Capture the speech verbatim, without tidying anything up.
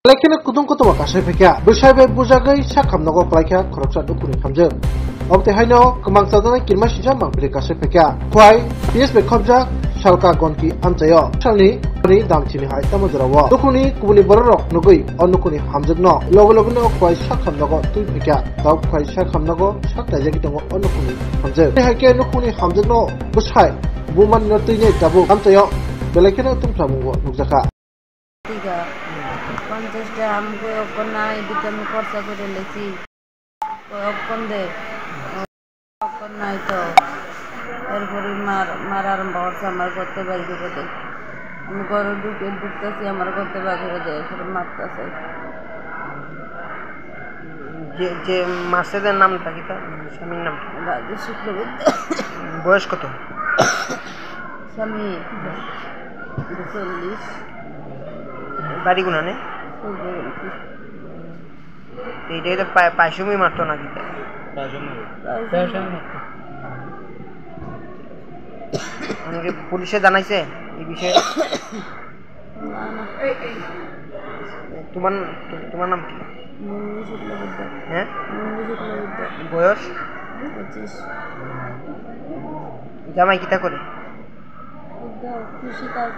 Belai kheno kudung kotorma kasai phaikha. Bwsai bai bujagwi sak hamnogo kwlaikha khoroksa nukhungni hamjwk. Omo twi haino kwmang chajaknai kirima sijak mangpili kasai phaikha. Khwai P S bai khopjak salka gonki amchaio. Salni ni damchini hai tamo jorao. Nukhungni kubuni bororok nugwi o nukhungni hamjwkno loge logeno khwai sak hamnogo twi phaikha. Tei khwai sak hamnogo sak naijagwi tongo o nukhungni hamjwk. Tei hai khe nukhungni hamjwkno bwsai bumanino twinai tabuk amchaio. Belai kheno tungphla mungo nukjakha. Tiga. পঞ্চাশটা আম কই অক্ষণ নাই, ভিটামিন খরচা করে লেছি। কই অক্ষণ দে। অক্ষণ নাই তো। এরপরে মার, মারার বাবার আমার করতে বাইরে করে দে। আমি ঘরে ঢুকে ঢুকতেছি, আমার করতে বাইরে করে দে। এরপরে মারতেছে। যে, যে মারছে তার নামটা কিতা? স্বামীর নাম কি? রাজু শুক্লবৈদ্য। বয়স কত? স্বামী চল্লিশ। বাড়ি কোনানে? পূর্ববর্তী। এইটা তো পা-, পাইসুমি মারতো নাকি? পাইসুমি। পাইসুমি। আমাকে পুলিশে জানাইছে এই বিষয়ে? না, না। তোমার, তো-, তোমার নাম কি? মুন্নি শুক্লবৈদ্য। হ্যাঁ? মুন্নি শুক্লবৈদ্য। বয়স? পঁচিশ। জামাই কিতা করে? ওই তো কৃষিকাজ।